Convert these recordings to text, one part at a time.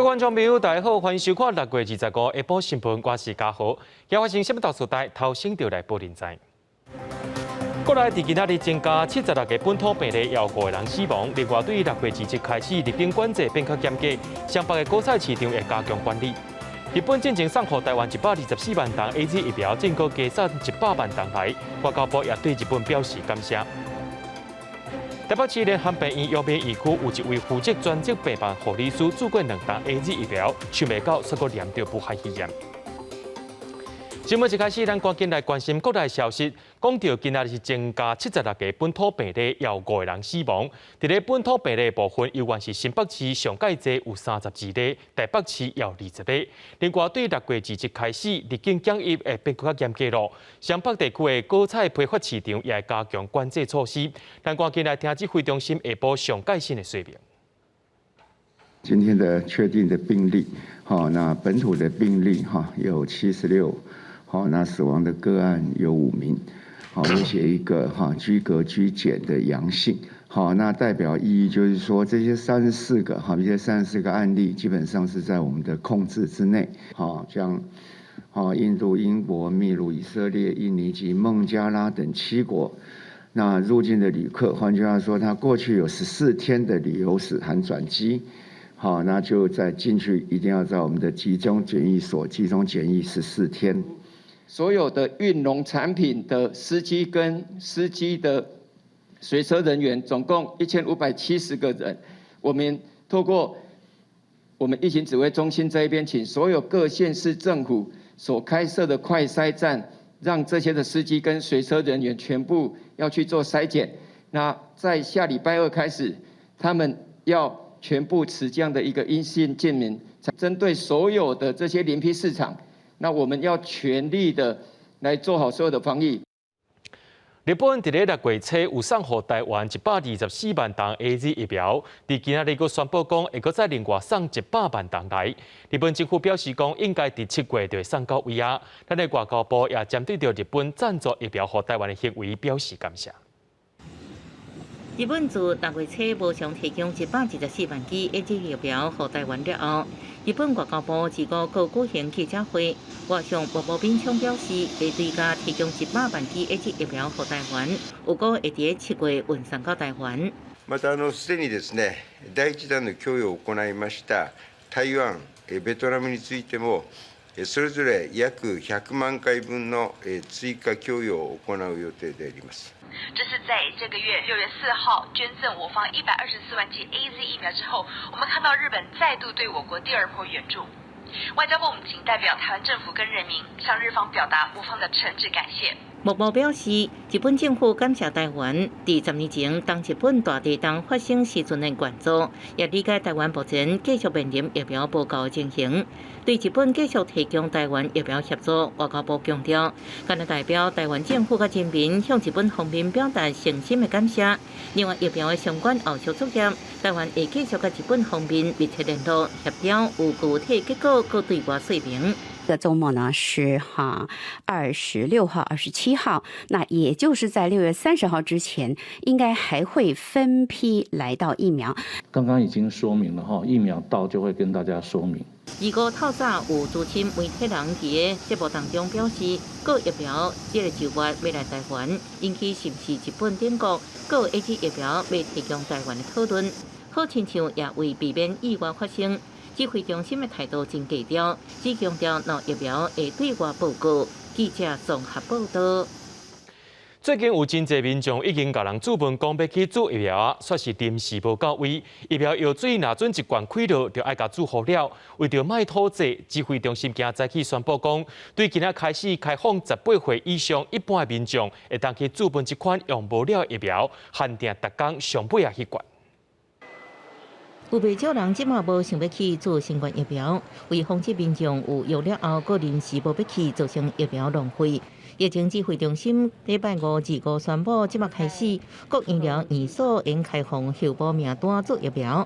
觀眾朋友，大家好，歡迎收看6月25下晡新聞，我是嘉豪。今發生啥物大事代，頭先就來報恁知。國內佇今仔日增加76個本土病例，有五個人死亡。另外，對6月27開始，入境管制變較嚴格，雙北的果菜市場會加強管理。日本進前送予台灣124萬筒 AZ 疫苗，這閣加送100萬筒來，外交部也對日本表示感謝。台北市聯合病院陽明醫區有一位負責專職病房護理師注過兩筒 AZ 疫苗，想袂到煞閣染著武漢肺炎。新聞一開始，咱趕緊來關心國內消息。講到今仔日是增加76個本土病例，有五個人死亡。佇咧本土病例部分，猶原是新北市上蓋濟有32例，台北市有20個。另外，對6月27開始，入境檢疫會變較嚴格咯。雙北地區的果菜批發市場也會加強管制措施。咱趕緊來聽指揮中心下晡上蓋新的說明。今天的確定的病例，好，那本土的病例哈有76。好，那死亡的個案有5名，好，而且一個哈居隔居檢的陽性，好，那代表意義就是說，這些三十四個哈，這些三十四個案例基本上是在我們的控制之內，好，像好印度、英國、秘魯、以色列、印尼及孟加拉等七國，那入境的旅客，換句話說，他過去有14天的旅遊史含轉機。好，那就在進去一定要在我們的集中檢疫所集中檢疫十四天。所有的運農產品的司機跟司機的隨車人員，總共1570個人。我們透過我們疫情指揮中心這一邊，請所有各縣市政府所開設的快篩站，讓這些的司機跟隨車人員全部要去做篩檢。那在下禮拜二開始，他們要全部持這樣的一個陰性證明，針對所有的這些林批市場。那我們要全力的來做好所有的防疫。日本佇咧6月初有送予台灣124萬筒 AZ 疫苗，佇今仔日閣宣布講會閣再另外送100萬筒來。日本政府表示講，應該佇7月就會送到位啊。咱的外交部也針對著日本贊助疫苗予台灣的行為表示感謝。日本自6月初無償提供124萬劑 AZ 疫苗予台灣了後，日本外交部二五閣舉行記者會，外相木部敏充表示，會追加提供一百萬劑 AZ 疫苗予台灣，預估會佇7月運送到台灣。またすでにですね、第一弾の供与を行いました台灣、ベトナムについても、それぞれ約100萬回分の追加供与を行う予定であります。這是在這個月6月4號捐贈我方124萬劑 AZ 疫苗之後，我們看到日本再度對我國第二波援助。外交部謹代表台灣政府跟人民向日方表達我方的誠摯感謝。木部表示，日本政府感謝台灣佇10年前當日本大地震發生時陣的援助，也理解台灣目前繼續面臨疫苗無夠的情形。對日本繼續提供台灣疫苗協助，外交部強調，謹代表台灣政府佮人民向日本方面表達誠心的感謝。另外，疫苗的相關後續作業，台灣會繼續佮日本方面密切聯絡協調，有具體結果閣對外說明。這個週末呢是哈26號、27號，那也就是在6月30號之前，應該還會分批來到疫苗。剛剛已經說明了哈，疫苗到就會跟大家說明。二五透早有資深媒體人佇個節目當中表示，閣疫苗這个就月欲來台灣，引起是毋是日本等國閣 AZ 疫苗欲提供台灣的討論，好親像也為避免意外發生。指揮中心的態度真低調，只強調若疫苗會對外報告。記者綜合報道。最近有真濟民眾已經共人諮問講欲去注疫苗啊，卻是臨時無夠位。疫苗藥水若準一罐開落，就愛共注好了。為著莫拖滯，指揮中心今早起宣布講，對今仔開始開放18歲以上一般的民眾，會當去注分這款用無了疫苗，限定逐工上尾仔彼罐。有袂少人這馬無想欲去注新冠疫苗，為防止民眾有用了後，閣臨時無欲去，造成疫苗浪費。疫情指揮中心禮拜五二五宣布，這馬開始各醫療院所應開放候補名單注疫苗，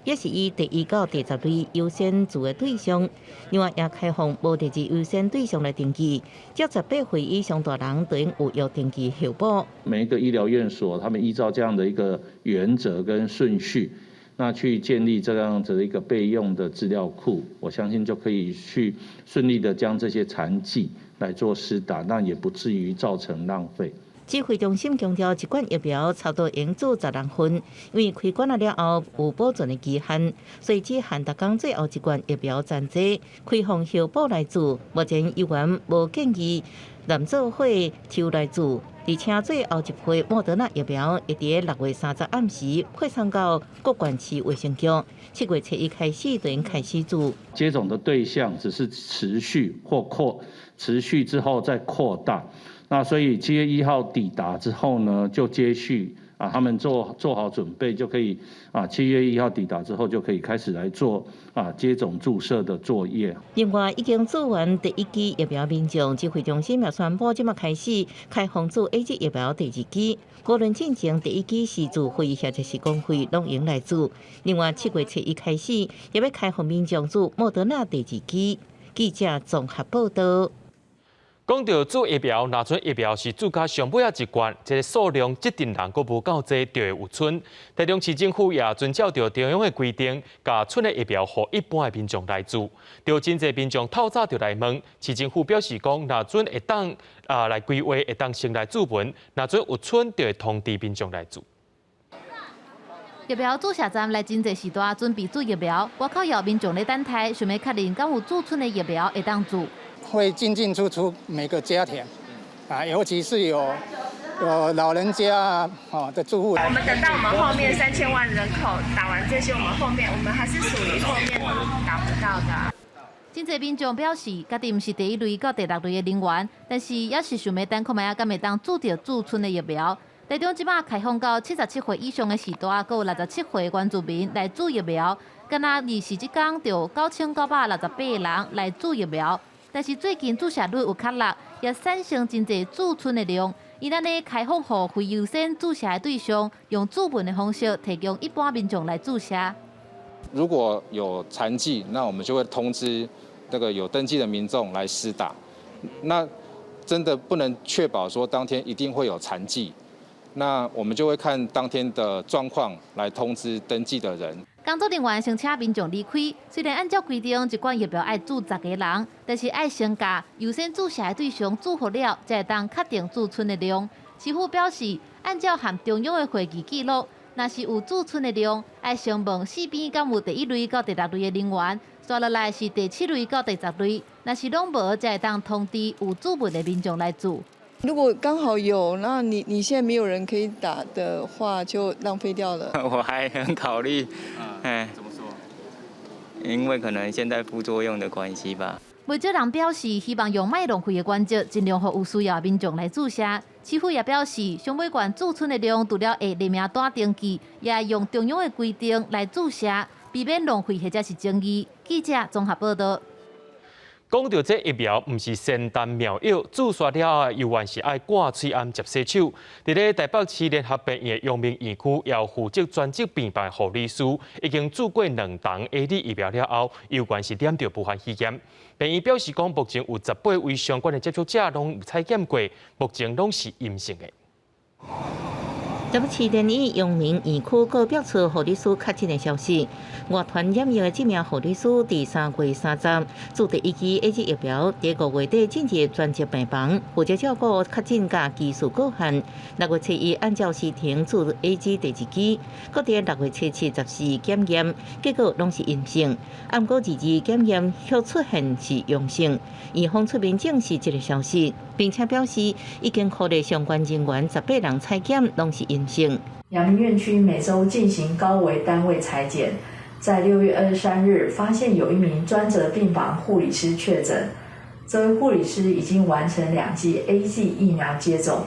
也是以第一到第十類優先注的對象。另外，也開放無特別優先對象來登記，只要18歲以上大人都應有約登記候補。每一個醫療院所，他們依照這樣的一個原則跟順序。那去建立這樣子一個備用的資料庫，我相信就可以去順利的將這些殘劑來做施打，那也不至於造成浪費。指揮中心強調，一管疫苗差不多用注10人份，因為開管了後有保存的期限，所以只限逐工最後一罐疫苗殘劑開放候補來注。目前醫院無建議濫做伙抽來注，而且最後一批莫德納疫苗會佇6月30暗時配送到各縣市衛生局，7月初一開始就開始注。接種的對象只是持續或擴，持續之後再擴大。那所以7月1號抵達之後呢，就接續啊，他們做好準備就可以啊，7月1號抵達之後就可以開始來做啊接種注射的作業。另外，已經注完第一劑疫苗民眾，指揮中心也宣布，這馬開始開放注 AZ 疫苗第二劑。無論進前第一劑是自費或者是公費，攏用來注。另外，7月初一開始，也欲開放民眾注莫德納第二劑。記者綜合報道。講到注疫苗，若準疫苗是注到上尾仔一罐，這个數量這陣人閣無夠濟，就會有賰。台中市政府也遵照著中央的規定，共賰的疫苗予一般的民眾來注。著真濟民眾透早就來問，市政府表示講，若準會當啊來規劃，會當先來注文，若準有賰就會通知民眾來注。疫苗注射站來真濟序大準備注疫苗，外口有民眾咧等待，想欲確認敢有注賰的疫苗會當注。會進進出出每個家庭，啊，尤其是有老人家啊的住戶。我們等到我們後面3000萬人口打完這些，我們後面我們還是屬於後面打不到的。真濟民眾表示，家己毋是第一類到第六類的人員，但是也是想欲等看覓仔敢會當注著注賰的疫苗。台中這擺開放到77歲以上的序大，閣有67歲原住民來注疫苗，敢若24這工就9968人來注疫苗。但是最近注射率有較落，也產生真濟注賰的量。伊按呢開放予非優先注射的對象，用注文的方式提供一般民眾來注射。如果有殘劑，那我們就會通知那個有登記的民眾來施打。那真的不能確保說當天一定會有殘劑，那我們就會看當天的狀況來通知登記的人。工作人員先請民眾離開。雖然按照規定，一管疫苗愛注10個人，但是愛先共優先注射的對象注好了，才會當確定注賰的量。市府表示，按照和中央的會議記錄，若是有注賰的量，愛先問四邊敢有第一類到第六類的人員，紲落來是第七類到第十類，若是攏無，才會當通知有注文的民眾來注。如果剛好有，那你現在沒有人可以打的話，就浪費掉了。我還很考慮，哎，怎麼說？因為可能現在副作用的關係吧。不少人表示，希望用莫浪費的原則，盡量予有需要的民眾來注射。市府也表示，上尾罐注賰的量，除了會列名單登記，也會用中央的規定來注射，避免浪費或者是爭議。記者綜合報道。講到這疫苗，毋是仙丹妙藥，注射了後猶原是愛掛喙罨捷洗手。佇咧台北市聯合病院的陽明院區，有負責專職病房護理師，已經注過兩筒 AZ 疫苗了後，猶原是染著武漢肺炎。病院表示講，目前有18位相關的接觸者攏有採檢過，目前攏是陰性的。台北市聯醫陽明院區閣爆出護理師確診的消息。外傳染疫的這名護理師，佇3月30注第一劑 AZ 疫苗，佇5月底進入專責病房，負責照顧確診佮疑似個案。6月初一按照時程注 AZ 第二劑，閣佇6月初七、14檢驗，結果攏是陰性。毋過22檢驗卻出現是陽性，院方出面證實這个消息，並且表示已經呼籲相關人員18人採檢，攏是陰性。陽明院區每週進行高危單位採檢，在6月23日發現有一名專責病房護理師確診，這位護理師已經完成兩劑 AZ 疫苗接種。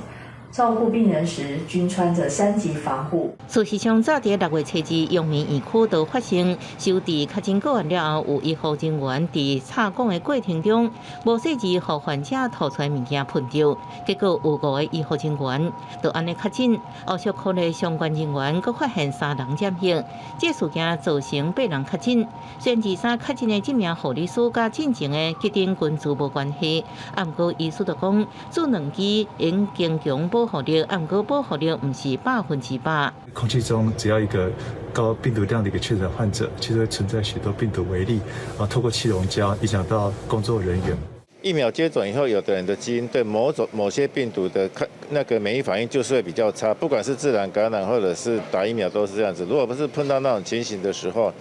照顧病人時均穿著三級防護。事實上，早佇6月初二，陽明院區就發生收治確診個案了後，有醫護人員佇插管的過程中，無細緻予患者吐出來物件噴著，結果有五个醫護人員就按呢確診，後續科內相關人員閣發現三人染疫，這事件造成八人確診。雖然23確診的這名護理師佮進前的急診群組無關係，毋過醫師就講，注兩劑應加強保保護力，毋過保護力毋是100%。空氣中只要一個高病毒量的一個確診患者，其實會存在許多病毒微粒，啊，透過氣溶膠影響到工作人員。疫苗接種以後，有的人的基因對某種某些病毒的抗那個免疫反應就是會比較差，不管是自然感染或者是打疫苗都是這樣子。如果不是碰到那種情形的時候，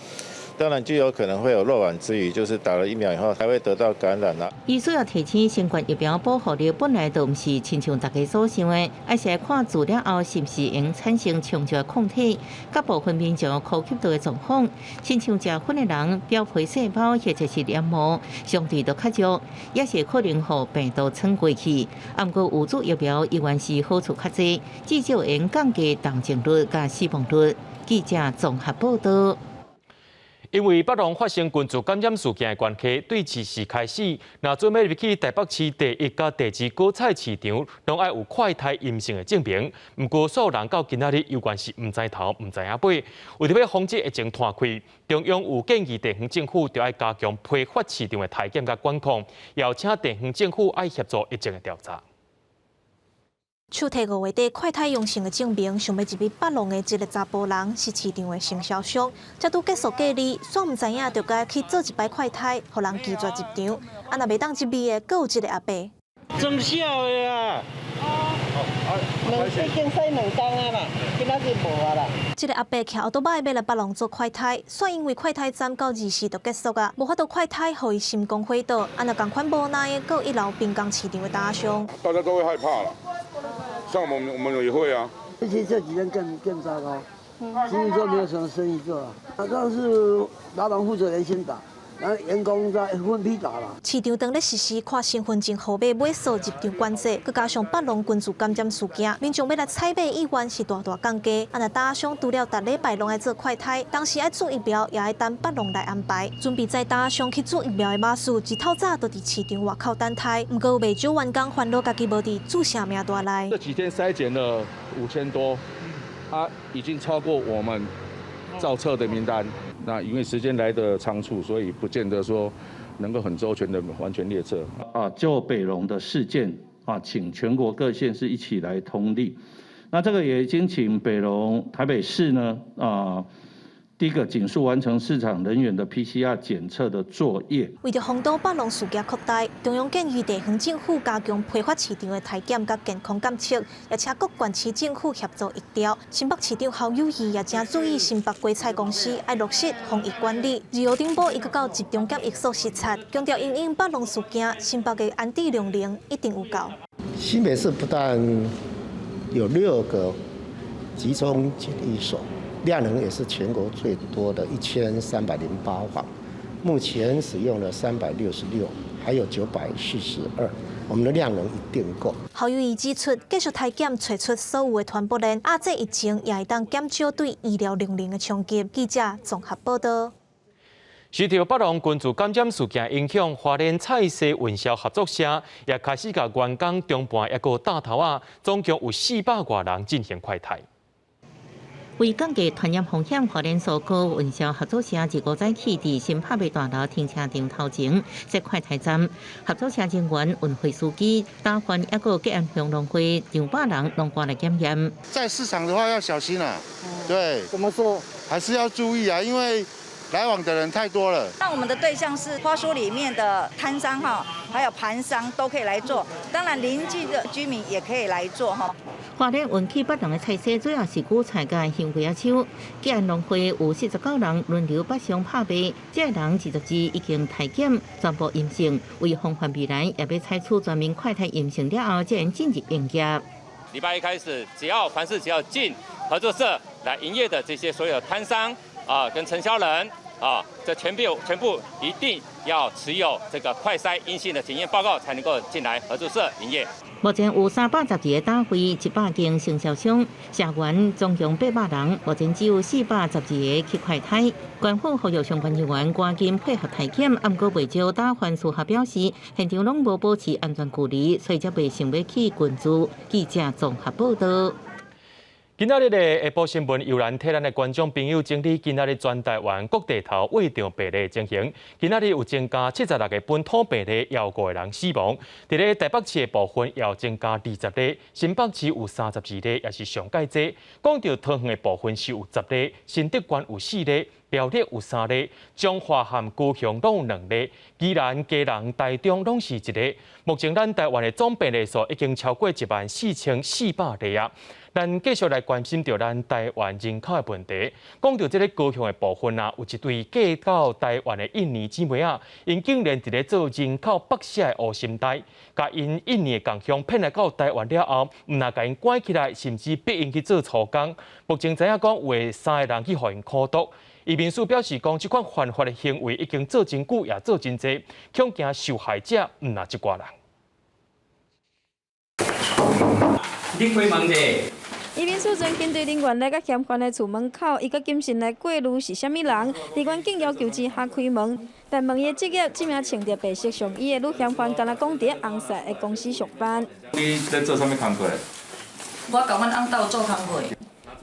當然就有可能會有漏網之魚，就是打了疫苗以後還會得到感染啦。醫師也提醒，新冠疫苗保護力本來就毋是親像大家所想的，而是看注了後是毋是會產生充足的抗體。佮部分民眾呼吸道的狀況，親像食薰的人表皮細胞或者是黏膜相對都較弱，也是可能予病毒竄過去。毋過有注疫苗依然是好處較濟，至少會降低重症率佮死亡率。記者綜合報道。因為北龍發生群聚感染事件的關係，對這時開始，若準備入去台北市第一佮第二果菜市場，攏愛有快篩陰性的證明。毋過，所有人到今仔日猶原是毋知頭、毋知影尾。為著欲防止疫情湠開，中央有建議地方政府著愛加強批發市場的篩檢佮管控，邀請地方政府愛協助疫情的調查。手提五月底快篩陽性的證明，想欲入去北龍的這个查埔人是市場的承銷商，才拄結束隔離，煞毋知影著該去做一擺快篩，予人拒絕入場。啊，若袂當入去的，閣有一个阿伯。裝痟的啊！兩已經洗兩工啊啦，今仔日無啊啦。這个阿伯騎歐多擺欲來北龍做快篩，煞因為快篩站到24就結束啊，無法度快篩，予伊心肝火倒。啊，若仝款無奈的，閣一樓濱江市場的打商。大家都會害怕啦，像我們也會啊。而且這幾天更糟糕，生意做沒有什麼生意做啊。當是老闆負責人先打。然後員工再分批打啦。市場當咧實施看身份證號碼碼數入場管制，閣加上北龍群聚感染事件，民眾欲來採買意願是大大降低。啊，若打商除了逐禮拜攏愛做快篩，當時愛注疫苗也愛等北龍來安排。準備載打商去注疫苗的馬術，一透早就佇市場外口等待。毋過有袂少員工煩惱家己無佇注射名單內。這幾天篩檢了5000多，啊，已經超過我們造冊的名單。那因為時間來得倉促，所以不見得說能夠很周全的完全列冊。啊，就北榮的事件啊，請全國各縣市一起來通力。那這個也已經請北榮台北市呢啊。第一個，盡速完成市場人員的 PCR 檢測的作業。為著防堵北龍事件擴大，中央建議地方政府加強批發市場的篩檢佮健康監測，也請各縣市政府協助疫調。新北市長侯友宜也請注意新北果菜公司愛落實防疫管理。二號頂晡，伊閣到集中檢疫所視察，強調因應北龍事件，新北的安置量能一定有夠。新北市不但有6個集中檢疫所。量能也是全國最多的1308房，目前使用了366，還有942，我們的量能一定夠。侯友宜指出，繼續篩檢，揣出所有的傳播鏈，壓制疫情，也會當減少對醫療量能的衝擊。記者綜合報道。受著北龍群聚感染事件影響，花蓮菜市運銷合作社也開始共員工中伴抑閣大頭仔，總共有400外人進行快篩。為降低傳染風險，花蓮蔬果運銷合作社25早起佇新拍賣大樓停車場頭前設快篩站，合作社人員、運貨司機、打販抑閣吉安鄉農會上百人攏趕來檢驗。在市場的話要小心啊，對，怎麼說？還是要注意啊，因為來往的人太多了。那我們的對象是花蔬裡面的攤商哈，還有盤商都可以來做，當然鄰近的居民也可以來做哈。花蓮運去北龍的菜市主要是韭菜佮香瓜仔手，吉安農會有49人輪流北上拍賣，這个人22已經篩檢全部陰性，為防範未來，也欲採取全民快篩陰性了後，才能進入營業。禮拜一開始，只要凡是只要進合作社來營業的這些所有攤商啊，跟承銷人啊，這全部一定要持有這個快篩陰性的檢驗報告，才能夠進來合作社營業。目前有312個打會，100間承銷商，社員總共800人，目前只有412個去快篩。官府呼籲相關人員趕緊配合篩檢，毋過袂少打販私下表示，現場攏無保持安全距離，所以才袂想欲去群聚。記者綜合報道。今仔日的下晡新聞，由咱替咱的觀眾朋友整理今仔日全台灣各地頭胃腸病例情形。今仔日有增加76個本土病例，有五個人死亡。佇咧台北市的部分，也有增加20例，新北市有32例，也是上蓋濟。講到桃園的部分是有10例，新竹縣有4例，苗栗有3例，彰化和高雄攏有2例，宜蘭、基隆、台中攏是1個。目前咱台灣的總病例數已經超過14,400例啊！咱繼續來關心著咱台灣人口的問題。講到這个高雄的部分啊，有一對嫁到台灣的印尼姊妹仔，𪜶竟然佇咧做人口剝削的烏心代，共𪜶印尼的共鄉騙來到台灣了後，毋但共𪜶關起來，甚至逼𪜶去做粗工。目前知影講有三个人去予𪜶苦毒。移民署表示講，這款犯法的行為已經做真久，也做真濟，恐驚受害者毋但這寡人。你開門者。移民署專警隊人員來到嫌犯的厝門口，伊閣謹慎來過濾是啥物人。人員竟要求之下開門，但問伊的職業，這名穿著白色上衣的女嫌犯，敢若講佇紅色的公司上班。你咧做啥物工課？我共阮翁鬥做工課。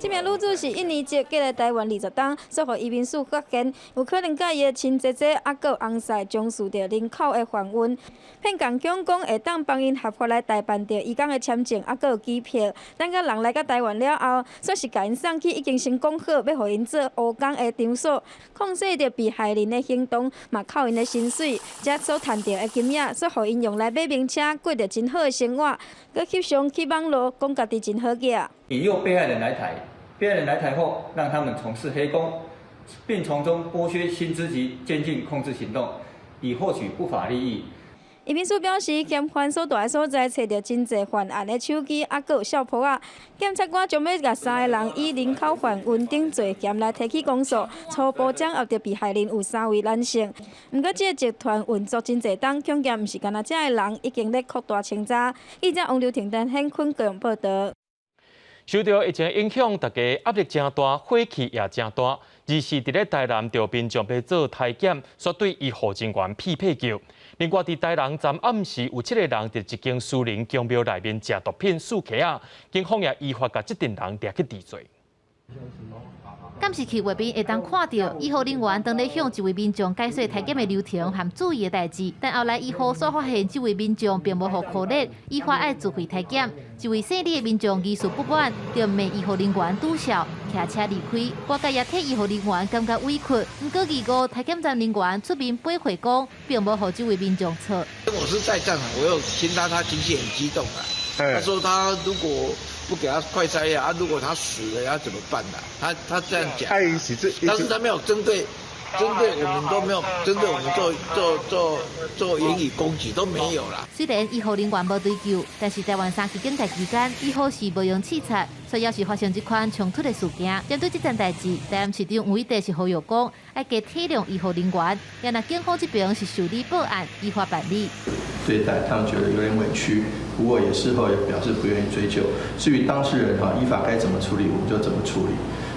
這名女子是印尼籍，過來台灣20冬，煞予移民署發現，有可能佮伊的親姐姐猶閣有翁婿從事著人口的販運，騙共鄉講會當幫𪜶合法來代辦著移工的簽證，猶閣有機票。等甲人來到台灣了後，煞是共𪜶送去已經先講好欲予𪜶做烏工的場所，控制著被害人的行動，嘛扣𪜶的薪水，才所賺著的金額，煞予𪜶用來買名車，過著真好的生活，閣翕相去網路講家己真好額。引誘被害人來台，被害人來台後，讓他們從事黑工，並從中剝削薪資及監禁控制行動，以獲取不法利益。移民署表示，嫌犯所蹛的所在，揣著真濟犯案的手機，猶閣有笑噗仔。檢察官將欲共三個人以人口販運等罪嫌來提起公訴，初步掌握著被害人有三位男性。毋過，這个集團運作真濟冬，恐驚毋是干焦這个人已經咧擴大清查。記者王劉婷、陳顯坤高雄報道。受著疫情影響，大家壓力誠大，火氣也誠大。而是佇咧台南，著民眾欲做篩檢，煞對醫護人員屁屁叫。另外，佇台南昨暗時有七個人佇一間私人宮廟內面食毒品、欶溪仔，警方也依法共這陣人掠去治罪。監視器畫面會當看著醫護人員當咧向一位民眾解說篩檢的流程和注意的代誌，但後來醫護煞發現這位民眾並無予箍熱，依法愛自費篩檢。一位姓李的民眾疑似不滿，就罵醫護人員拄痟，騎車離開。外界也替醫護人員感覺委屈。毋過，二五篩檢站人員出面駁回講，並無予這位民眾錯。我是在戰場，我有聽到他情緒很激動啊。他說他如果不給他快篩啊，如果他死了要怎麼辦呢？他這樣講，但是他沒有針對我們都沒有針對我們做言語攻擊都沒有啦。雖然醫護人員無追究，但是台灣三級警戒期間，醫護是無閒視察，所以猶是發生這款衝突的事件。針對這件代誌，台南市長吳偉哲是呼籲講，愛加體諒醫護人員，也若警方這邊是受理報案，依法辦理。對待他們覺得有點委屈，不過也事後也表示不願意追究。至於當事人哈，依法該怎麼處理，我們就怎麼處理。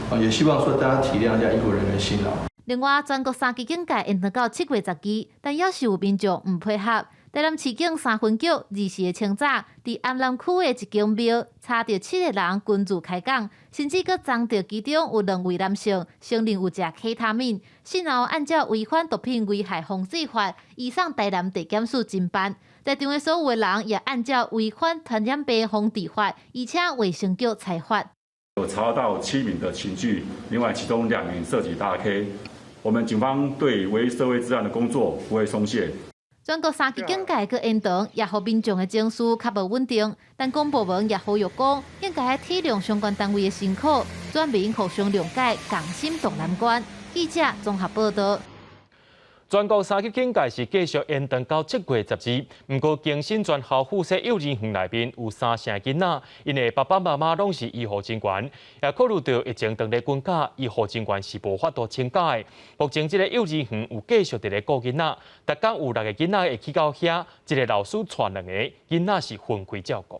啊，也希望說大家體諒一下醫護人員辛勞。另外，全國三級警戒延長到7月12，但猶是有民眾毋配合。台南市警三分局24日清早，佇安南區的一間廟查著七个人群聚開講，甚至閣贓著其中有兩位男性承認有食 K 他命，事後按照違反毒品危害防制法，移送台南地檢署偵辦。在場的所有的人也按照違反傳染病防治法，移請衛生局裁罰。有查到7名的群聚，另外其中2名涉及大 K。我們警方對維持社會治安的工作不會鬆懈。全國三級警戒閣延長，也予民眾的情緒較無穩定。但公部門也呼籲講，應該體諒相關單位的辛苦，全民互相諒解，共心渡難關。記者綜合報道。全國三級警戒是繼續延長到7月12。毋過，更新專校附設幼兒園內面有三成囡仔，𪜶的爸爸媽媽攏是醫護人員，也考慮著疫情當咧滾假，醫護人員是無法度請假的。目前這个幼兒園有繼續佇咧顧囡仔，逐工有六个囡仔會去到遐，一个老師帶兩個囡仔是分開照顧。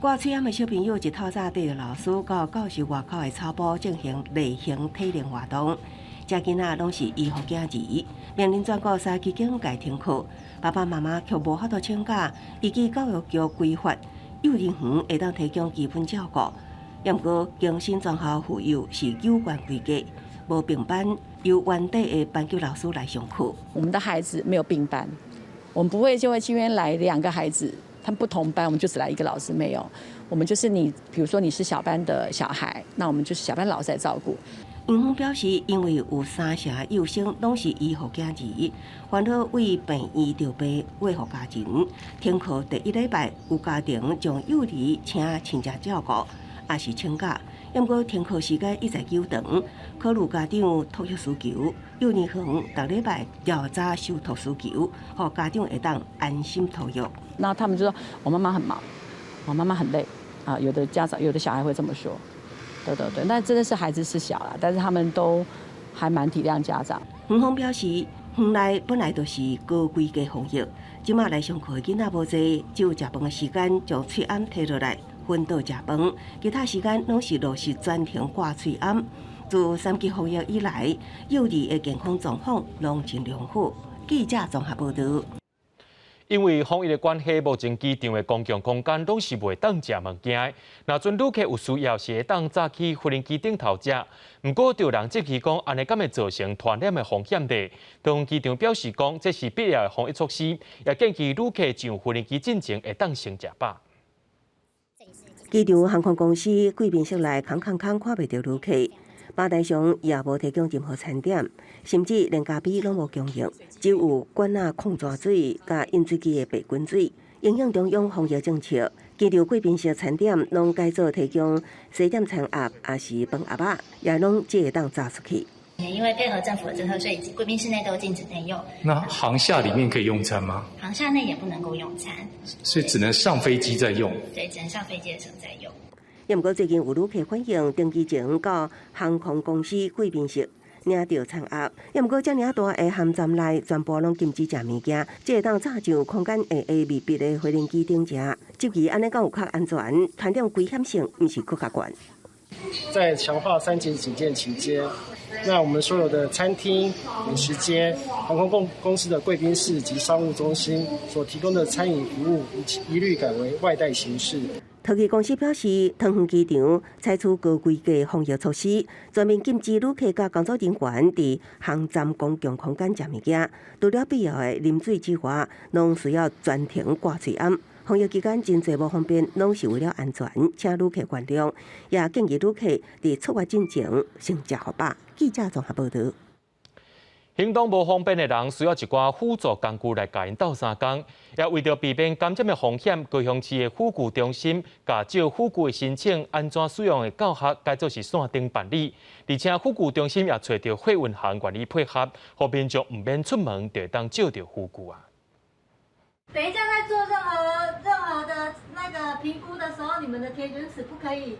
掛喙罨的小朋友一透早綴著老師到教室外口的草埔進行例行體能活動。這囡仔攏是醫護囝兒，面臨全國三級警戒停課，爸爸媽媽卻無法度請假。依據教育局規範，幼兒園會當提供基本照顧。毋過更新專校附幼是有關規格，無併班，由原底的班級老師來上課。我們的孩子沒有併班，我們不會就會今天來兩個孩子，他們不同班，我們就只來一個老師，沒有。我們就是你，比如說你是小班的小孩，那我們就是小班老師來照顧。園方表示，因為有三成幼生攏是醫護囝兒，煩惱對病院調備話予家人。停課第一禮拜，有家庭將幼兒請親戚照顧，抑是請假。毋過停課時間一再久長，考慮家長托育需求，幼兒園逐禮拜調早收托需求，予家長會當安心托育。那他們就說：我媽媽很忙，我媽媽很累啊。有的家長，有的小孩會這麼說。對對對，但真的是孩子是小啦，但是他們都還蠻體諒家長。園方表示，園內本來就是高規格防疫，這馬來上課的囡仔無濟，只有食飯的時間將喙罨提落來分桌食飯，其他時間攏是落實全程掛喙罨。自三級防疫以來，幼兒的健康狀況攏真良好。記者綜合報道。因為防疫的關係，目前機場的公共空間攏是袂當食物件的。若陣旅客有需要，是會當早去飛行機頂頭食。毋過，就有人質疑講，按呢敢會造成傳染的風險咧？桃園機場表示講，這是必要的防疫措施，也建議旅客上飛行機進前會當先食飽。機場航空公司貴賓室內空空空看袂著旅客，吧台上也無提供任何餐點，甚至連咖啡攏無供應，只有罐仔礦泉水佮飲水機的白滾水。因應中央防疫政策，機場貴賓室餐點攏改做提供西點餐盒，抑是飯盒仔，也攏只會當炸出去。因為配合政府的政策，所以貴賓室內都禁止內用。那航廈裡面可以用餐嗎？航廈內也不能夠用餐，所以只能上飛機再用。對，只能上飛機的時候再用。也毋過最近有旅客反映，登機前到航空公司貴賓室領著餐盒，也毋過遮爾大的航站內全部攏禁止食物件，只會當早上空間下下密閉的飛行機頂食，質疑按呢敢有較安全，傳染危險性毋是閣較懸。在強化三級警戒期間，那我們所有的餐廳、飲食街、航空公司的貴賓室及商務中心所提供的餐飲服務，一律改為外帶形式。桃機公司表示，桃園機場採取高規格防疫措施，全面禁止旅客佮工作人員佇航站公共空間食物件，除了必要的啉水之外，攏需要全程掛喙罨。防疫期間真濟無方便，攏是為了安全，請旅客原諒，也建議旅客佇出發進前先食予飽。記者綜合報道。行動無方便的人需要一寡輔助工具來共𪜶鬥相共，也為著避免感染的風險，高雄市的輔具中心共借輔具的申請按怎使用的教學改做是線頂辦理，而且輔具中心也揣著貨運行願意配合，予民眾毋免出門就會當借著輔具啊。等一下在做任何的那個評估的時候，你們的鐵捲尺不可以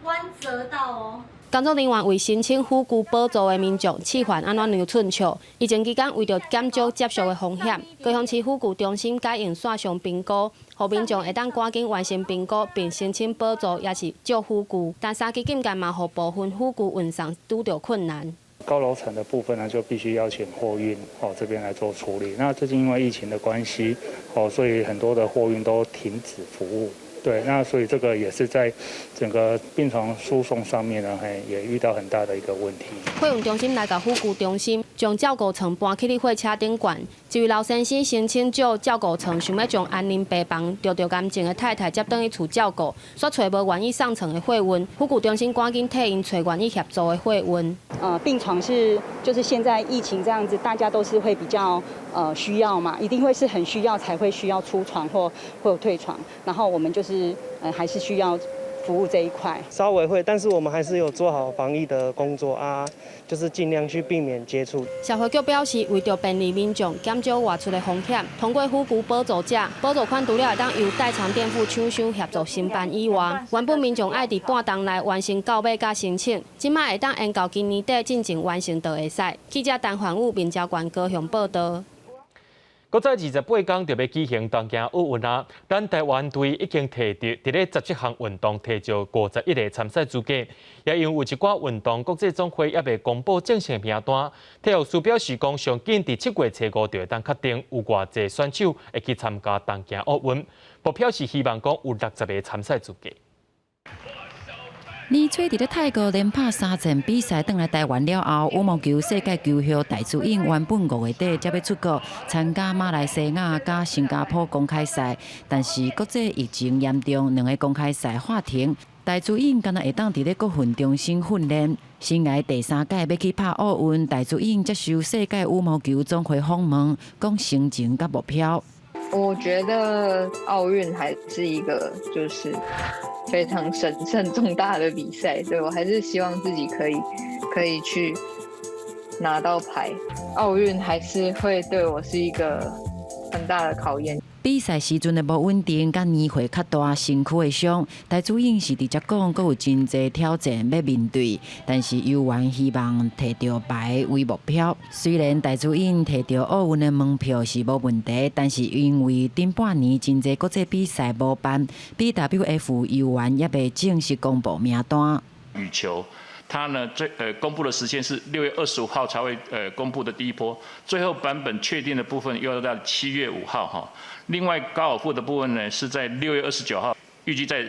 彎折到哦。工作人員為申請輔具補助的民眾示範按怎量寸尺。疫情期間為著減少接觸的風險，高雄市輔具中心改用線上評估，予民眾會當趕緊完成評估並申請補助，抑是借輔具。但三級警戒嘛，予部分輔具運送拄著困難。高樓層的部分呢，就必須邀請貨運哦這邊來做處理。那最近因為疫情的關係，哦，所以很多的貨運都停止服務。對，那所以這個也是在整個病床輸送上面呢，嘿，也遇到很大的一個問題。貨運中心來到輔具中心，將照顧床搬去咧貨車頂懸。一位老先生申請借照顧床，想欲將安寧病房著著癌症的太太接轉去厝照顧，煞揣無願意送床的貨運。輔具中心趕緊替𪜶揣願意協助的貨運。病床是就是現在疫情這樣子，大家都是會比較需要嘛，一定會是很需要才會需要出床或退床，然後我們就是還是需要服務這一塊。稍微會，但是我們還是有做好防疫的工作啊，就是盡量去避免接觸。社會局表示，為著便利民眾減少外出的風險，通過輔具補助者，補助款除了會當由代償墊付廠商協助承辦以外，原本民眾愛佇半冬內完成購買佮申請，這馬會當延到今年底進前完成就會使。記者陳環武、民交縣高雄報道。閣再28天就欲舉行東京奧運啊！咱台灣隊已經提著佇咧十七項運動提著51個參賽資格，也因為有一寡運動國際總會猶未公布正式名單。體育署表示講，上緊佇7月初5就會當確定有偌濟選手會去參加東京奧運。目標是希望講有60個參賽資格。年初佇咧泰國連拍三戰比賽，轉來台灣了後，羽毛球世界球后戴資穎原本5月底才欲出國參加馬來西亞佮新加坡公開賽，但是國際疫情嚴重，兩個公開賽喊停。戴資穎敢若會當佇咧國訓中心訓練。生涯第三屆欲去拍奧運，戴資穎接受世界羽毛球總會訪問，講心情佮目標。我覺得奧運還是一個就是非常神聖重大的比賽，對，我還是希望自己可以去拿到牌。奧運還是會對我是一個很大的考驗。比賽時陣的無穩定，佮年歲較大，身軀的傷，戴資穎是直接講，閣有真濟挑戰欲面對，但是猶原希望提著牌為目標。雖然戴資穎提著奧運的門票是無問題，但是因為頂半年真濟國際比賽無辦，BWF 猶原猶未正式公布名單。羽球，它呢最公布的時間是6月25號才會公布的第一波，最後版本確定的部分又要到7月5號哈。另外高爾夫的部分呢是在6月29號，預計在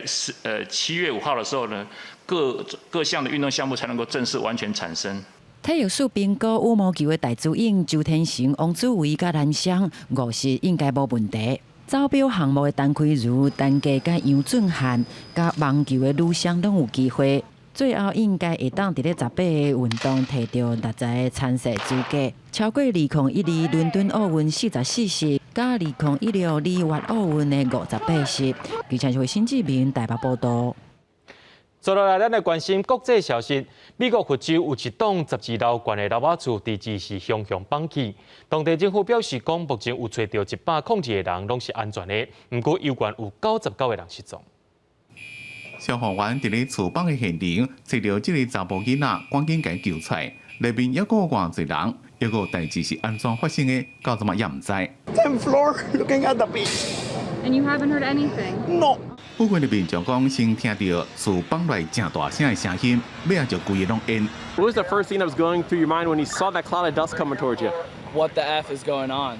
7月5號的時候呢，各各項的運動項目才能夠正式完全產生。體育署評估羽毛球的戴資穎、周天成、王祖為佮男雙五席應該無問題。走錶項目的陳凱如、陳傑佮楊俊翰，佮網球的女雙攏有機會。最後應該會當佇咧18個運動提著60個參賽資格，超過2012倫敦奧運44席，佮2016里約奧運的58席。記者是新志明台北報道。接落來，咱來關心國際消息。美國佛州有一棟12樓懸的樓仔厝，佇二四雄雄崩去。當地政府表示講，目前有揣著102個人，攏是安全的。毋過，猶原有99個人失蹤。消防員佇咧厝崩的現場，揣著這个查埔囡仔，趕緊共救出來。內面猶閣有偌濟人，猶閣有代誌是按怎發生的，到這馬也毋知。 10th floor, looking at the beach. And you haven't heard anything? No. 附近的民眾講，先聽著厝崩落誠大聲的聲音，尾仔就規个攏煙。 What was the first thing that was going through your mind when you saw that cloud of dust coming towards you? What the F is going on?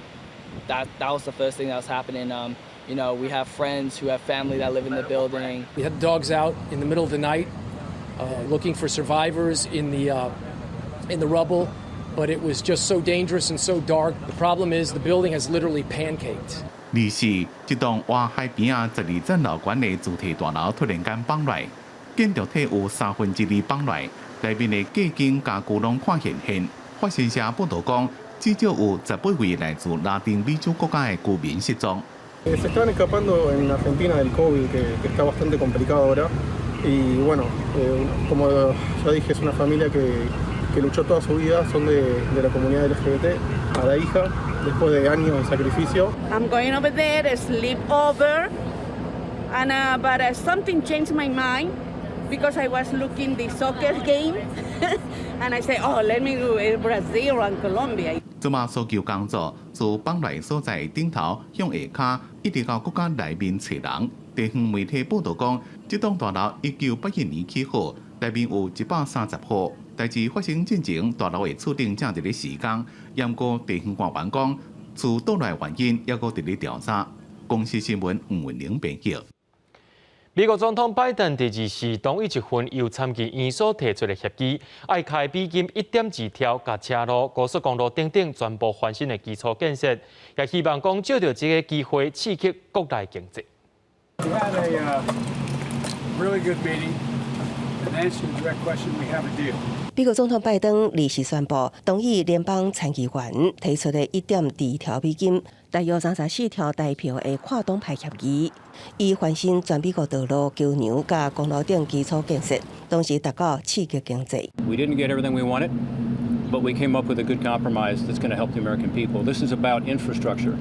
That was the first thing that was happening. We have friends who have family that live in the building. We had dogs out in the middle of the night looking for survivors in the rubble, but it was just so dangerous and so dark. The problem is the building has literally pancaked. 二四，這棟外海邊仔12層樓懸的主體大樓突然間崩落，建築體有三分之二崩落，內面的隔間家具攏看現現。法新社報道講，至少有18位來自拉丁美洲國家的居民失蹤。 Se están escapando en Argentina del COVID, que está bastante complicado ahora. Y bueno, como ya dije, es una familia que luchó toda su vida, son de la comunidad LGBT, a la hija, después de años de sacrificio. I'm going over there, sleep over, and but something changed my mind because I was looking the soccer game, and I say, "Oh, let me go Brazil and Colombia." 這馬搜救工作自崩落所在頂頭向下跤，一直到國家內面揣人。地方媒體報道講，這棟大樓1981年起好，內面有130戶。代誌發生進前，大樓的厝頂正佇咧施工。毋過地方官員講，厝倒落原因猶閣佇咧調查。公視新聞吳文玲編輯。美國總統拜登佇二四同意一份由參議院所提出的協議，愛開美金1.2兆，共車路、高速公路等等全部翻新的基礎建設，也希望講藉著這个機會刺激國內經濟。 We had a really good meeting. And answer the direct question, we have a deal. 美國總統拜登二四宣布同意聯邦參議員提出的1.2兆美金，大約34兆台幣的跨黨派協議，以翻新全美國道路、橋梁佮公路等基礎建設，同時達到刺激經濟。 We didn't get everything we wanted, but we came up with a good compromise that's going to help the American people. This is about infrastructure.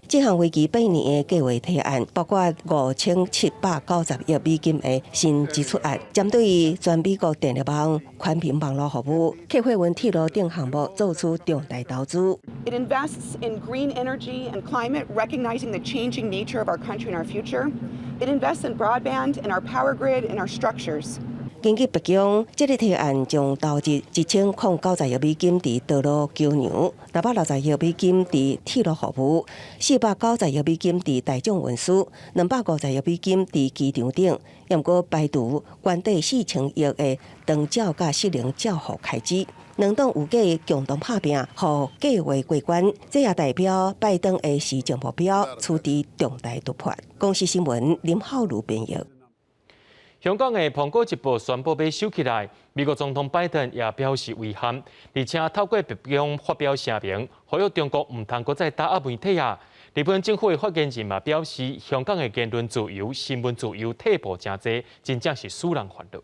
這項為期8年的計劃提案，包括5790億美金的新支出案，針對全美國電力網、寬頻網路服務、客貨運鐵路等項目做出重大投資。 It invests in green energy and climate, recognizing the changing nature of our country and our future. It invests in broadband, in our power grid, in our structures. 根據白宮，這个提案將投入1090億美金佇道路橋梁，660億美金佇鐵路服務，490億美金佇大眾運輸，250億美金佇機場頂。毋過排除官邸4000億的長照佮失能照護開支。兩黨預計共同拍拚，予計畫過關。這也代表拜登的施政目標取得重大突破。公視新聞林浩如編譯。香港的《蘋果日報》宣布欲收起來，美國總統拜登也表示遺憾，而且透過白宮發表聲明，呼籲中國毋通閣再打壓媒體啊。日本政府的發言人嘛表示，香港的言論自由、新聞自由退步誠濟，真正是使人煩惱。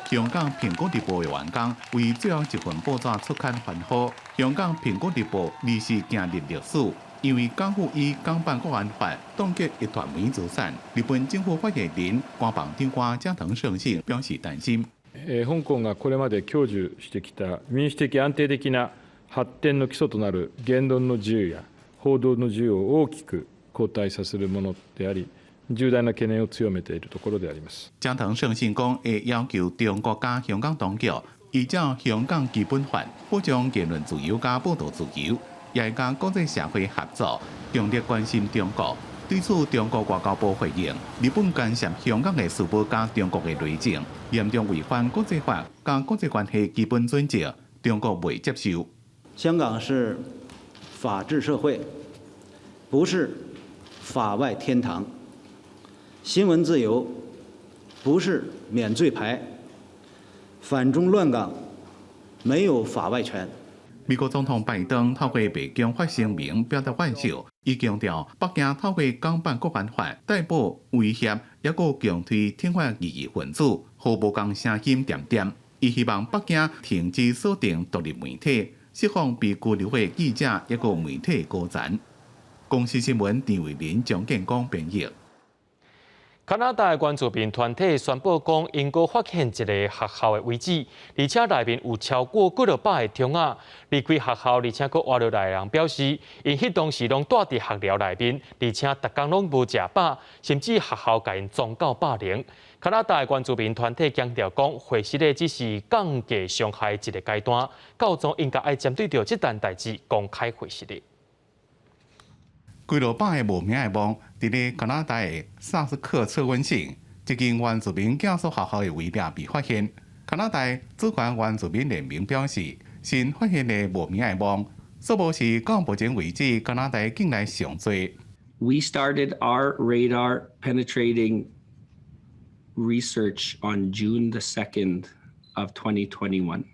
香港《蘋果日報》的員工為最後一份報紙出刊歡呼。香港《蘋果日報》二是行入歷史，因為港府以港版國安法凍結壹傳媒資產。日本政府發言人官房長官加藤勝信表示擔心。香港がこれまで享受してきた民主的安定的な発展の基礎となる言論の自由や報道の自由を大きく後退させるものであり、重大な懸念を強めているところであります。加藤勝信講會要求中國佮香港當局依照香港基本法保障言論自由佮報道自由，也會佮國際社會合作，強烈關心中國。對此，中國外交部回應：日本干涉香港的事務佮中國的內政，嚴重違反國際法佮國際關係基本準則，中國袂接受。香港是法治社會，不是法外天堂。新聞自由不是免罪牌，反中亂港沒有法外權。美國總統拜登透過白宮發聲明表達惋惜，伊強調北京透過港版國安法逮捕、威脅，抑閣強推挺法異議分子，予無仝聲音恬恬。伊希望北京停止鎖定獨立媒體，釋放被拘留的記者，抑閣媒體高層。公視新聞陳慧琳、張建光編譯。加拿大原住民團體宣布講，𪜶閣發現一个學校的遺址，而且內面有超過幾落百个桶仔。離開學校，而且閣活落來的人表示，𪜶彼當時攏蹛佇學寮內面，而且逐工攏無食飽，甚至學校共𪜶宗教霸凌。加拿大原住民團體強調講，核實的只是降低傷害一个階段，教宗應該愛針對著這件代誌公開核實的。幾落百个無名的墓，佇咧加拿大的薩斯克徹溫省，一間原住民寄宿學校的遺跡被發現。加拿大主權原住民聯盟表示，新發現的無名的墓，數目是到目前為止加拿大境內上濟。 We started our radar penetrating research on June the 2nd of 2021.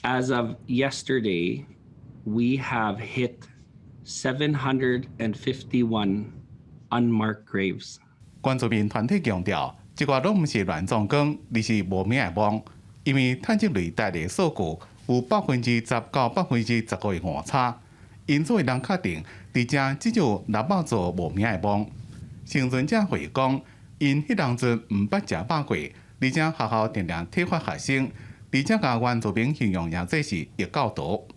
As of yesterday, we have hit 751 unmarked graves. 原住民團體強調，這寡攏毋是亂葬崗，而是無名的墓，因為探測雷達的數據有10%到15%的誤差，因此會當確定佇遮至少600座無名的墓。幸存者回憶講，𪜶彼當陣毋捌食飽過，而且學校定定體罰學生，而且共原住民形容做是異教徒。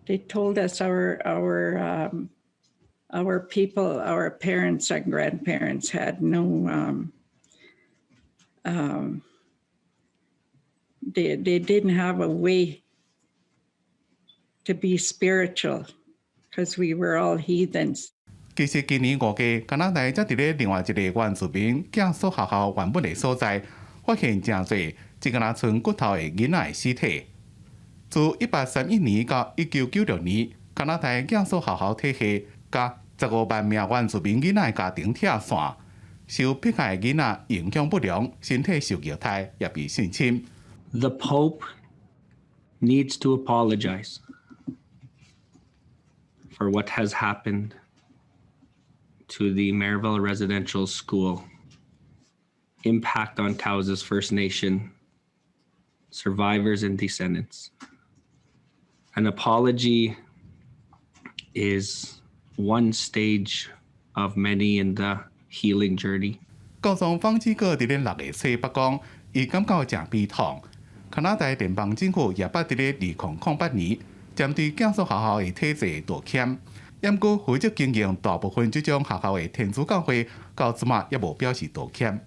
They told us our people, our parents and grandparents had no they didn't have a way to be spiritual because we were all heathens. 其實今年5月，加拿大才佇咧另外一個原住民寄宿學校原本的所在，發現誠濟只敢若賰骨頭的囡仔的屍體。自1831年到1996年，加拿大寄宿學校體系共15萬名原住民囡仔的家庭拆散，受迫害的囡仔營養不良，身體受虐待，也被性侵。 The Pope needs to apologize for what has happened to the Marieval Residential School, impact on Cowessess First Nation, survivors and descendants. An apology is one stage of many in the healing journey. 教宗方濟各佇咧6月初八講，伊感覺誠悲痛。加拿大聯邦政府也捌佇咧2008年針對寄宿學校的體制道歉。毋過負責經營大部分這種學校的天主教會，到這馬猶無表示道歉。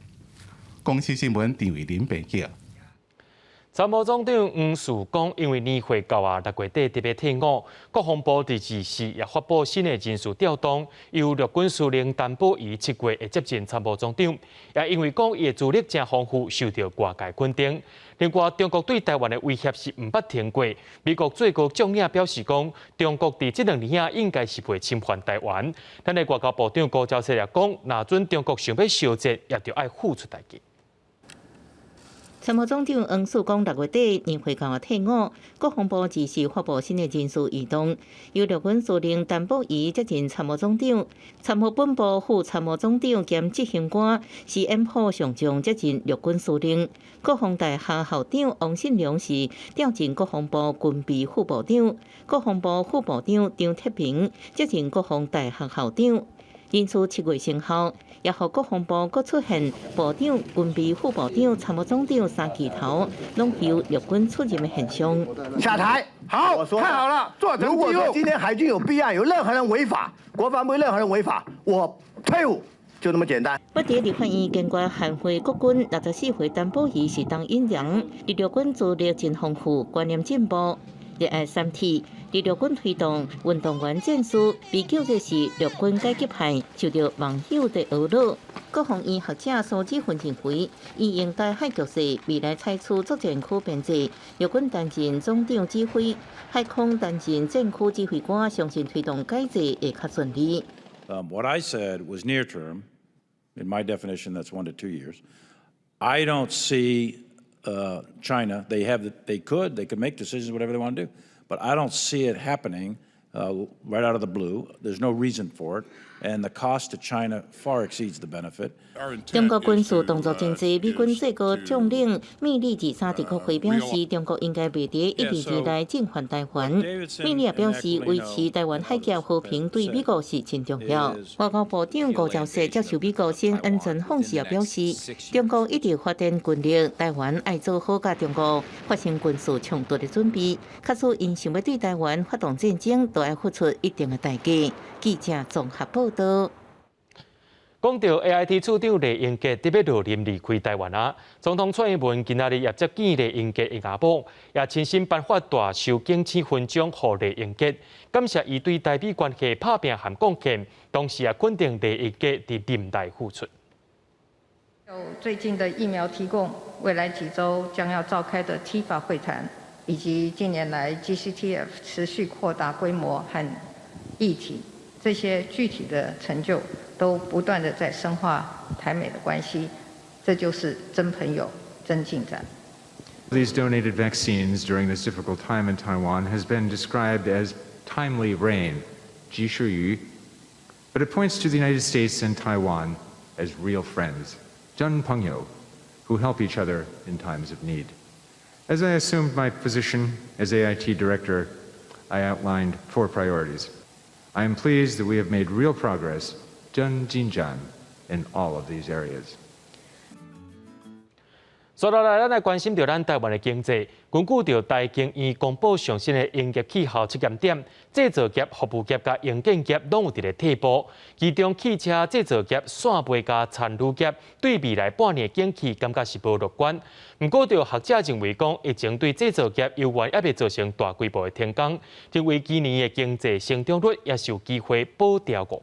公視新聞陳慧琳編譯。參謀總長黃樹講，因為年歲到啊，6月底特別退伍，國防部佇24也發布新的人事調動，由陸軍司令陳寶儀7月會接任參謀總長，也因為講伊的資歷誠豐富，受到外界肯定。另外，中國對台灣的威脅是毋捌停過。美國最高將領表示講，中國佇這2年啊，應該是袂侵犯台灣。咱的外交部長高昭勢也講，若準中國想欲相戰，也著愛付出代價。參謀總長黃樹光6月底年歲到退伍，國防部24發布新的人事異動，由陸軍司令陳寶儀接任參謀總長，參謀本部副參謀總長兼執行官施延甫上將接任陸軍司令，國防大學校長王信良是調任國防部軍備副部長，國防部副部長張鐵平接任國防大學校長。人事7月生效，也予國防部閣出現部長、軍備副部長、參謀總長三支頭，攏由陸軍出任的現象。下台，好，太好了。如果說今天海軍有弊案，有任何人違法，國防部任何人違法，我退伍，就這麼簡單。不佇立法院經過捍衛國軍64歲陳寶儀是當引人，佇陸軍資歷真豐富，觀念進步。熱愛三鐵，佇陸軍推動運動員戰士，被叫做是陸軍改革派，受到網友的呵咾。國防院學者蘇志芬認為，因應台海局勢，未來採取作戰區編制，陸軍擔任總長指揮，海空擔任戰區指揮官，相信推動改制會較順利。 What I said was near term. In my definition, that's 1 to 2 years. I don't see China. They could make decisions, whatever they want to do, but I don't see it happening right out of the blue. There's no reason for it, and the cost to China far exceeds the benefit. 中國軍事動作真濟，美軍最高將領米利23佇國會表示，中國應該袂佇1、2年內進犯台灣。米利也表示，維持台灣海峽和平對美國是真重要。外交部長高昭勢接受美國 CNN 專訪時也表示，中國一直發展軍力，台灣愛做好佮中國發生軍事衝突的準備。假使𪜶想欲對台灣發動戰爭，都愛付出一定的代價。記者綜合報道。講到 AIT 處長酈英傑特別落任離開台灣啊，總統蔡英文今仔日也接見酈英傑的阿母，也親身頒發大綬景星勳章予酈英傑，感謝伊對台美關係拍拚和貢獻，同時也肯定酈英傑佇任內付出。有最近的疫苗提供，未來幾週將要召開的 TIFA 會談，以及近年來 GCTF 持續擴大規模和議題，這些具體的成就，都不斷地在深化台美的關係，這就是真朋友、真進展。 These donated vaccines during this difficult time in Taiwan has been described as timely rain, 及時雨, but it points to the United States and Taiwan as real friends, 真朋友, who help each other in times of need. As I assumed my position as AIT director, I outlined four priorities. I am pleased that we have made real progress, 真進展, in all of these areas. 接落來，咱來關心著咱台灣的經濟。根據著台經院公布上新的營業氣候測驗點，製造業、服務業佮營建業攏有佇咧退步。其中汽車製造業、線賣佮餐旅業對未來半年景氣感覺是無樂觀。毋過，著學者認為講，疫情對製造業猶原猶未造成大規模的停工，認為今年的經濟成長率也是有機會保牢5%。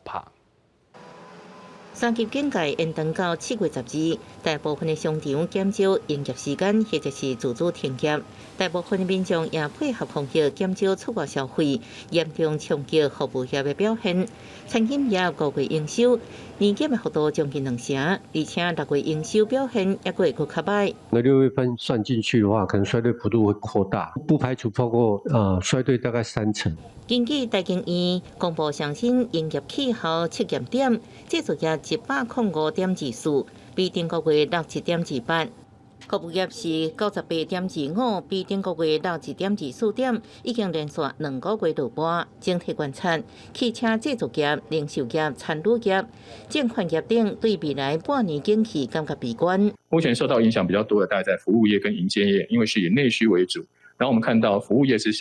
三級警戒延長到7月12，大部分的商場減少營業時間，或者是自主停業。大部分的民眾也配合防疫，減少出外消費，嚴重衝擊服務業的表現。餐飲業5月營收年減的幅度將近2成，而且6月營收表現猶閣會閣較䆀。那6月份算進去的話，可能衰退幅度會擴大，不排除超過衰退大概3成。根據台經院公布上新營業氣候測驗點，製造業105.24，比頂個月落1.28。服務業是98.25，比頂個月落1.24點，已經連續2個月落坡。整體觀察，汽車製造業、零售業、餐旅業、證券業等對未來半年景氣感覺悲觀。目前受到影響比較多的，大概在服務業跟營建業，因為是以內需為主。然後我們看到服務業是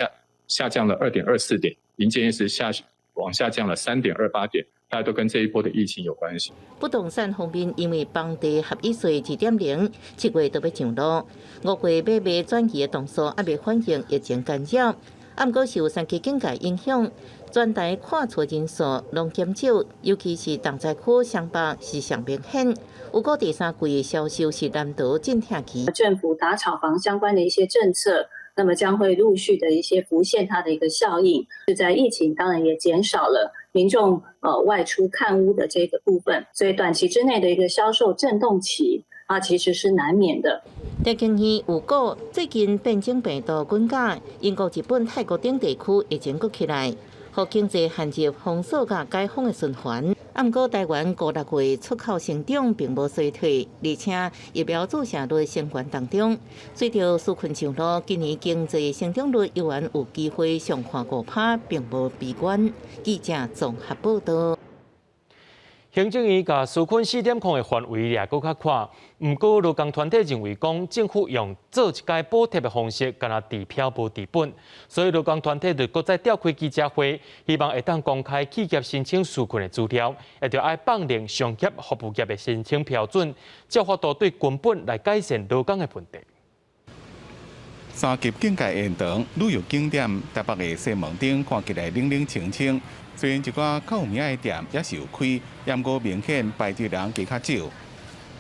下降了2.24點，營建業是下往下降了3.28點，大家都跟這一波的疫情有關係。不動產方面，因為房地合一稅2.0，7月都欲上路，5月買賣轉移的動作猶未反映疫情干擾。啊，毋過受三級警戒影響，全台看厝人數攏減少，尤其是重災區雙北是上明顯。有估第三季銷售是難逃陣痛期。政府打炒房相關的一些政策，那麼將會陸續的一些浮現它的一個效應。是在疫情當然也減少了民眾外出看屋的這個部分，所以短期之內的一個銷售震動期啊，其實是難免的。特經院有估，最近變種病毒滾價，英國、日本、泰國等地區疫情閣起來，予經濟陷入封鎖佮解封的循環。啊，毋過台灣五六月出口成長並無衰退，而且疫苗注射率升懸當中，隨著紓困上路，今年經濟成長率猶原有機會上看5%，並無悲觀。記者綜合報道。行政院共紓困4.0的範圍掠閣較寬，毋過勞工團體認為講政府用做一屆補貼的方式，敢若治標無治本，所以勞工團體就閣再召開記者會，希望會當公開企業申請紓困的資料，也著愛放寬商業服務業的申請標準，才有法度對根本來改善勞工的問題。三級警戒延長，旅遊景點台北的西門町看起來冷冷清清。雖然一寡較有名的店猶是有開，毋過明顯排隊人加較少。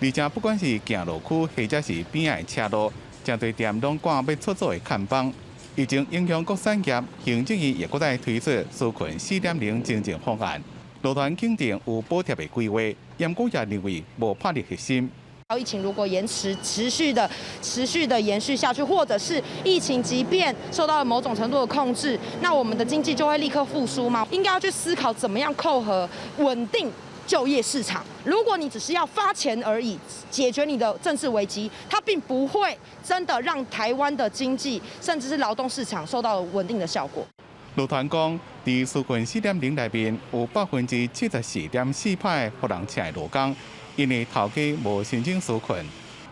而且不管是行路區或者是邊仔的車路，誠濟店攏掛欲出租的看板。疫情影響各產業，行政院也閣再推出紓困4.0精進方案。勞團肯定有補貼的規劃，毋過也認為無魄力核心。疫情如果延遲、持續的延續下去，或者是疫情即便受到了某種程度的控制，那我們的經濟就會立刻復甦嗎？應該要去思考怎麼樣扣合穩定就業市場。如果你只是要發錢而已，解決你的政治危機，它並不會真的讓台灣的經濟甚至是勞動市場受到穩定的效果。勞團講，佇紓困4.0內面有74.4%予人請的勞工，𪜶的頭家無申請紓困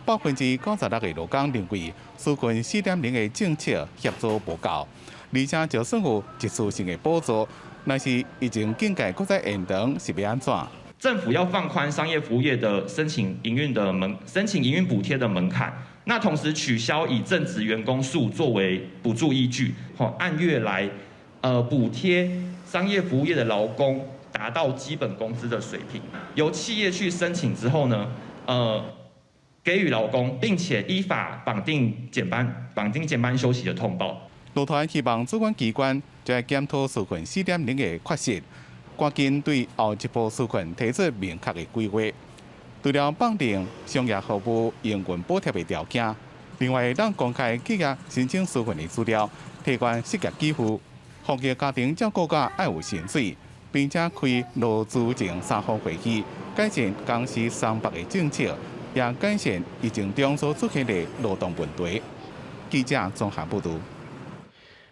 ，96%的勞工認為紓困四點零的政策協助無夠，而且就算有一次性的補助，若是疫情警戒閣再延長，是欲按怎？政府要放寬商業服務業的申請營運補貼的門檻，那同時取消以正職員工數作為補助依據，按月來，補貼商業服務業的勞工達到基本工資的水平，由企業去申請之後呢，給予勞工，並且依法綁定減班休息的通報。勞團希望主管機關再檢討紓困四點零的缺失，趕緊對後一波紓困提出明確的規劃。除了綁定商業服務營運補貼的條件，另外會當公開企業申請紓困的資料，提懸失業給付，復育家庭照顧者愛有薪水，並且開勞資政三方會議，改善工時鬆縛的政策，也改善疫情中所出現的勞動問題。記者綜合報道。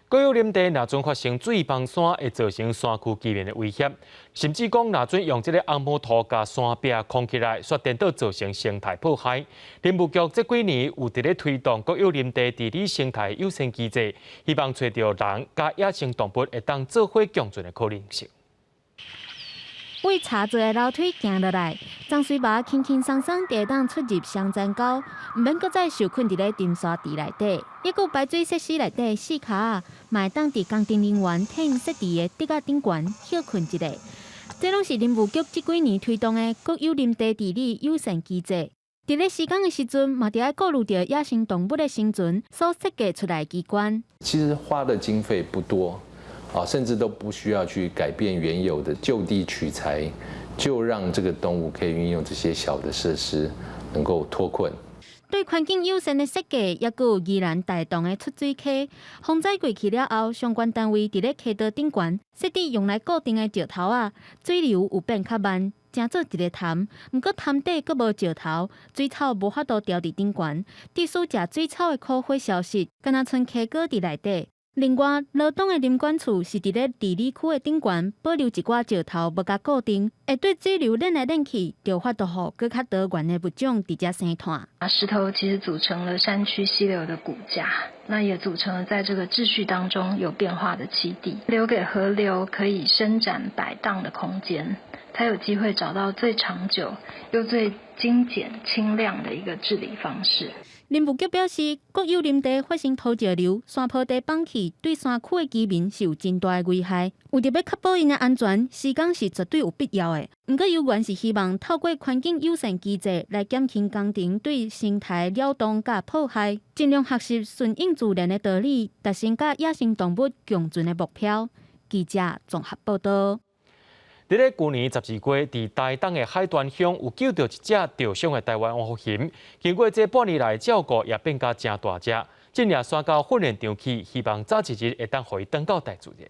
國有林地若準發生水崩山，會造成山區居民的威脅，甚至講若準用這个紅毛土共山壁匡起來，煞顛倒造成生態破壞。林務局這幾年有佇咧推動國有林地治理生態友善機制，希望揣著人佮野生動物會當做伙共存的可能性。為柴做的樓梯行落來，樟穗猫輕輕鬆鬆就會當出入雙層溝，毋免閣再受困佇咧沉沙池內底。抑閣有排水設施內底四跤仔，嘛會當佇工程人員替𪜶設置的竹仔頂懸歇睏一下。這攏是林務局這幾年推動的國有林地治理友善機制。佇咧施工的時陣，嘛著愛顧慮著野生動物的生存所設計出來的機關。其實花的經費不多。啊，甚至都不需要去改變原有的就地取材，就讓這個動物可以運用這些小的設施，能夠脫困。對環境友善的設計，抑閣有宜蘭大同的出水溪。風災過去了後，相關單位佇咧溪道頂懸設置用來固定的石頭仔，水流有變較慢，成做一个潭。毋過潭底閣無石頭，水草無法度牢佇頂懸，致使食水草的苦火消失，敢若賰溪膏佇內底。另外，羅東的林管處是佇咧治理區的頂懸保留一寡石頭，無共固定，會對水流輾來輾去，就法度予閣較多元的物種佇遮生湠。啊，石頭其實組成了山區溪流的骨架，那也組成了在這個秩序當中有變化的棲地，留給河流可以伸展擺盪的空間，才有機會找到最長久又最精簡輕量的一個治理方式。林務局表示，國有林地發生土石流、山坡地崩去，對山區的居民是有真大的危害。為著欲確保𪜶的安全，施工是絕對有必要的。毋過，有原是希望透過環境友善機制來減輕工程對生態擾動佮破壞，盡量學習順應自然的道理，達成佮野生動物共存的目標。記者綜合報道。佇咧舊年12月，佇台東的海端鄉有救著一隻著傷的臺灣黑熊。經過這半年來照顧，也變甲誠大隻。這領徙到訓練場去，希望早一日會當予伊轉到大自然。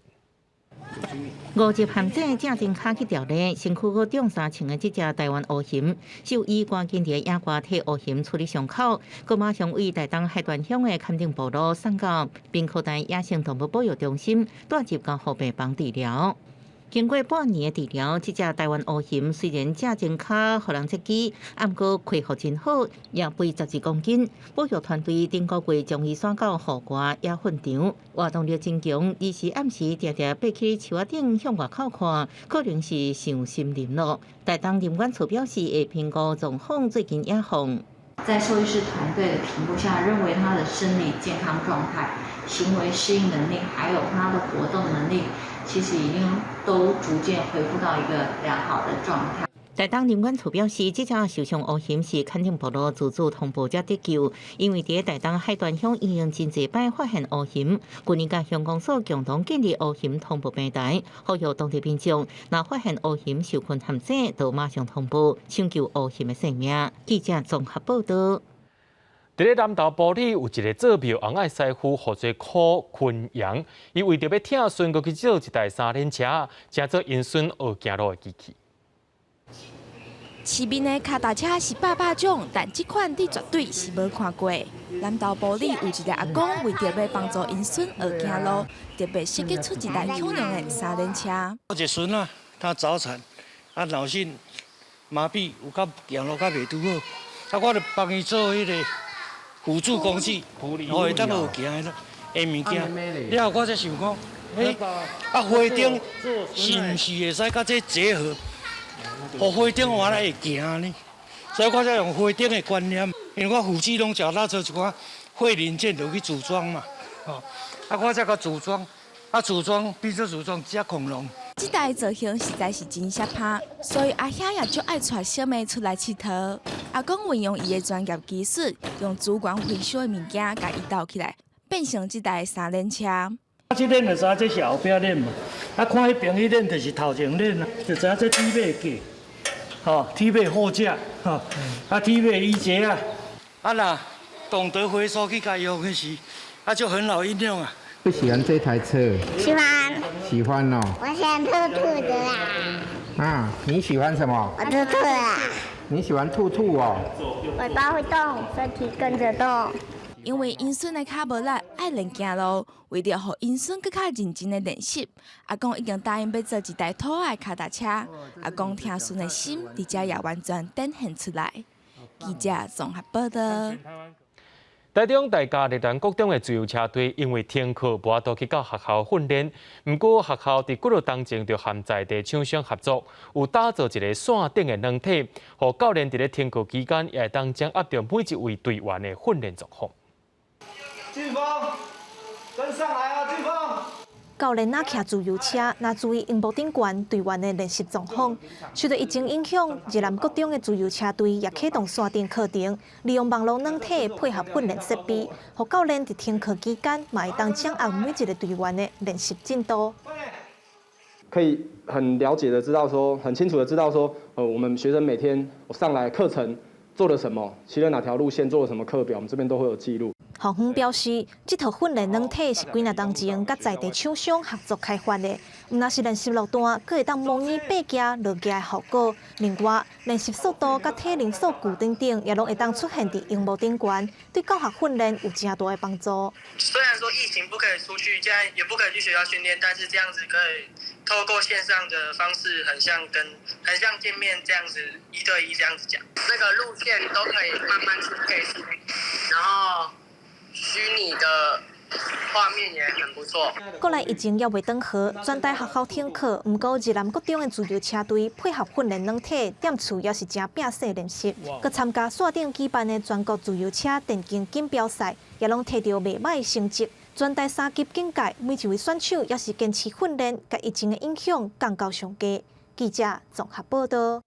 五入陷阱正前跤去牢咧，身軀閣中三槍的這隻臺灣黑熊，獸醫趕緊佇野外替黑熊處理傷口，閣馬上為台東海端鄉的崁頂部落送到屏科大野生動物保育中心，帶入加護病房治療。經過半年的治療，這隻臺灣黑熊雖然正前跤予人截肢，毋過恢復真好，也肥12公斤。保育團隊頂個月將伊徙到戶外野訓場，活動力真強，而是暗時定定爬去樹仔頂向外口看，可能是想森林囉。台東林管處表示，會評估狀況，最近野放。在獸醫師團隊的評估下，認為他的生理健康狀態、行為適應能力，還有他的活動能力，其實已經都逐漸恢復到一個良好的狀態。台東林管處表示，這隻受傷黑熊是崁頂部落自主通報才得救，因為佇台東海端鄉已經真濟擺發現黑熊，去年佮鄉公所共同建立黑熊通報平台，呼籲當地民眾，若發現黑熊受困陷阱，就馬上通報，搶救黑熊的性命。記者綜合報道。佇咧南投埔里有一个做廟尪仔師傅，號做柯坤陽，伊為著欲疼孫，閣去做一台三輪車，成做𪜶孫學行路的機器。市面的跤踏車是百百種，但這款你絕對是無看過。南投埔里有一个阿公，為著欲幫助𪜶孫學行路，特別設計出一台巧用的三輪車。我一个孫仔，他早產，啊腦性麻痹，有較行路較袂拄好，啊我就幫伊做彼個輔助工具，予會當學行的物件。了後我才想講，欸，啊花燈是毋是會使佮這結合？予花燈原來會行呢，所以我才用花燈的觀念，因為我輔具攏食咱做一寡廢零件就去組裝嘛，吼，啊我才佮組裝，啊組裝變做組裝這恐龍。這台造型實在是真適拍，所以阿兄也足愛帶小妹出來𨑨迌。阿公運用伊的專業技術，用資源回收的物件共伊鬥起來，變成這台三輪車。啊，這輪就知影這是後壁輪嘛，啊，看彼邊彼輪就是頭前輪啊，就知影這鐵馬架，吼，鐵馬貨架，吼，啊，鐵馬椅子啊，啊若懂得回收去共用的時，啊就很好應用啊。不喜歡這台車？喜歡。喜歡哦。我喜歡兔兔的啦。啊，你喜歡什麼？我兔兔啦。你喜歡兔兔哦。尾巴會動，身體跟着動。因為𪜶孫的跤無力，愛練行路，為著予𪜶孫閣較認真的練習，阿公已經答應欲做一台兔仔的跤踏車。阿公疼孫的心，佇遮也完全展現出來。記者綜合報道。台中大甲立南國中的自由車隊因為停課，無法度去到學校訓練。毋過學校佇幾若當前就和在地廠商合作，有打造一个線頂的軟體，予教練佇咧停課期間也會當掌握著每一位隊員的訓練狀況。俊峰，跟上來啊！俊峰。教練若騎自由車，若注意螢幕頂懸隊員的練習狀況。受著疫情影響，日南國中的自由車隊也啟動線頂課程，利用網路軟體配合訓練設備，予教練佇停課期間嘛會當掌握每一个隊員的練習進度。可以很了解的知道說，很清楚的知道說，我們學生每天上來課程做了什麼，騎了哪條路線，做了什麼課表，我們這邊都會有記錄。校方表示，這套訓練軟體是幾若當前佮在地廠商合作開發的，毋但是練習路段，閣會當模擬爬行、落行的效果。另外，練習速度佮體能數據等等，也攏會當出現佇螢幕頂懸，對教學訓練有誠大的幫助。雖然說疫情不可以出去，現在也不可以去學校訓練，但是這樣子可以透過線上的方式，很像見面這樣子，一對一這樣子講。那個路線都可以慢慢去配速，然後虛擬的畫面也很不錯。國內疫情猶未轉好，全台學校停課，毋過日南國中的自由車隊配合訓練軟體，踮厝也是誠拚勢練習。閣參加線頂舉辦的全國自由車電競錦標賽，也攏摕著袂䆀成績。全台三級警戒，每一位選手也是堅持訓練，共疫情的影響降到上低。記者綜合報道。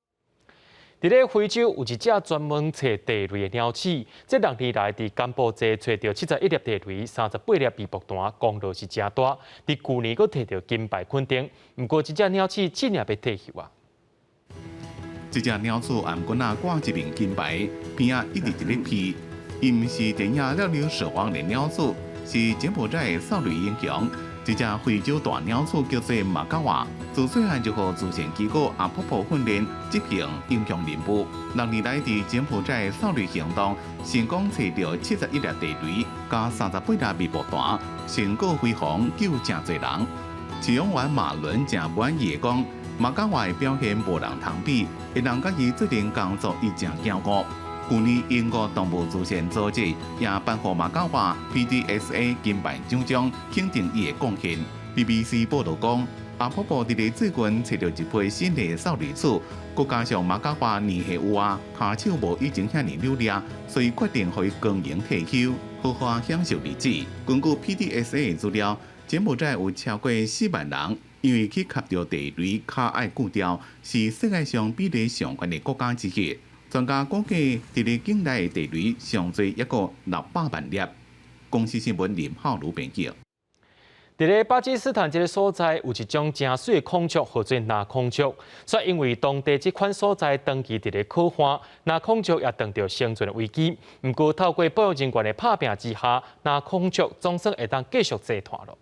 佇咧非洲有一隻專門揣地雷的鳥鼠，這六年來佇柬埔寨揣著71粒地雷、38粒微爆彈，功勞是誠大。佇舊年閣摕著金牌肯定。毋過，這隻鳥鼠真正欲退休啊！這隻鳥鼠頷頸仔掛一面金牌，邊仔一直佇咧飛。伊毋是電影掠掠蛇王的鳥鼠，是柬埔寨的掃雷英雄。這隻非洲大鳥鼠叫做馬加瓦，自細漢就予慈善機構阿婆婆訓練執行英雄任務。六年來佇柬埔寨掃雷行動，成功揣著71粒地雷，佮38粒微爆彈，成果輝煌，救誠濟人。飼養員馬倫誠滿意的講，馬加瓦的表現無人通比，會當佮伊做陣工作，伊誠驕傲。舊年英國動物慈善組織也頒予馬加瓦 PDSA 金牌獎章，肯定伊的貢獻。BBC 報導講，阿婆婆佇咧最近揣著一批新的掃雷鼠，閣加上馬加瓦年歲有啊，跤手無以前遐爾扭掠，所以決定予伊光榮退休，好好享受日子。根據 PDSA 資料，柬埔寨有超過4萬人因為去磕著地雷，跤愛鋸掉，是世界上比例上懸的國家之一。專家估計，佇咧境內的地雷上濟抑閣600萬粒。公視新聞林浩如編輯。佇咧巴基斯坦這个所在，有一種誠媠的孔雀，號做藍孔雀。煞因為當地這款所在長期佇咧洘旱，藍孔雀也當著生存的危機。毋過透過保育人員的拍拚之下，藍孔雀總算會當繼續坐伴囉。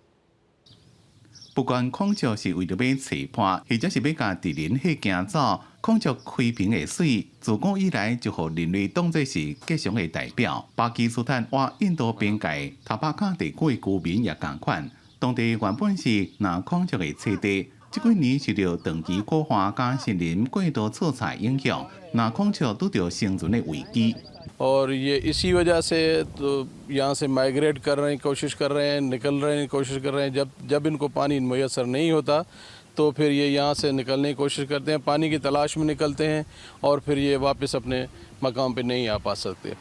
不管孔雀是為著欲揣伴，或者是欲共敵人嚇驚走，孔雀開屏的媠，自古以來就予人類當做是吉祥的代表。巴基斯坦倚印度邊界塔帕卡地區的居民也仝款，當地原本是藍孔雀的棲地，這幾年受著長期洘旱佮森林過度採採影響，藍孔雀拄著生存的危機。 और ये इसी वजह से तो यहाँ से माइग्रेट कर रहे हैं, कोशिश कर रहे हैं, निकल रहे हैं, कोशिश कर रहे हैं। जब जब इनको पानी मयस्सर नहीं होता तो फिर ये यहाँ से निकलने की कोशिश करते हैं, पानी की तलाश में निकलते हैं और फिर ये वापस अपने मकाम पे नहीं आ पा सकते。